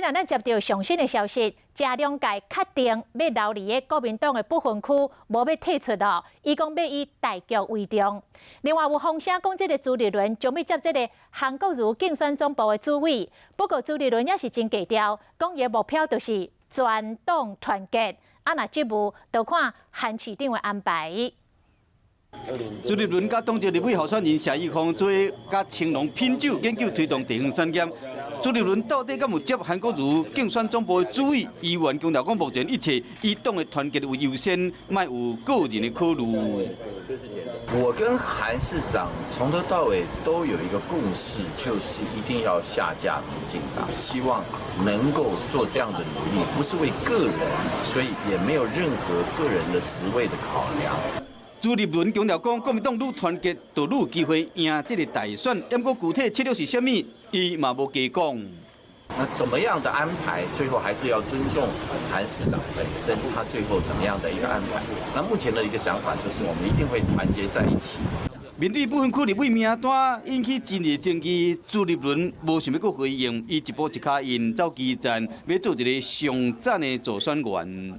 來咱接著上新的消息，這兩屆確定欲留佇个國民黨的不分區，無欲退出囉。伊講欲以大局為重。另外有風聲講，這个朱立倫將欲接這个韓國瑜競選總部的主委。不過朱立倫也是真低調，講伊的目標就是全黨團結。啊，若職務就看韓市長的安排。朱立倫佮黨籍立委候選人謝依鳳做伙佮青農品酒研究推動地方產業。朱立倫到底敢有接韓國瑜競選總部的主委？伊原強調講，目前一切以黨的團結為優先，莫有個人的考慮。我跟韓市長從頭到尾都有一個共識，就是一定要下架民進黨，希望能夠做這樣的努力，不是為個人，所以也沒有任何個人的職位的考量。朱立倫強調講，國民黨愈團結，就愈有機會贏這个大選。毋過具體策略是啥物，伊嘛無加講。那怎麼樣的安排，最後還是要尊重韓市長本身，他最後怎麼樣的一個安排？那目前的一個想法就是，我們一定會團結在一起。面對不分區立委名單引起真濟爭議，朱立倫無想欲閣回應，伊一步一跤印走基層，欲做一个上讚的助選員。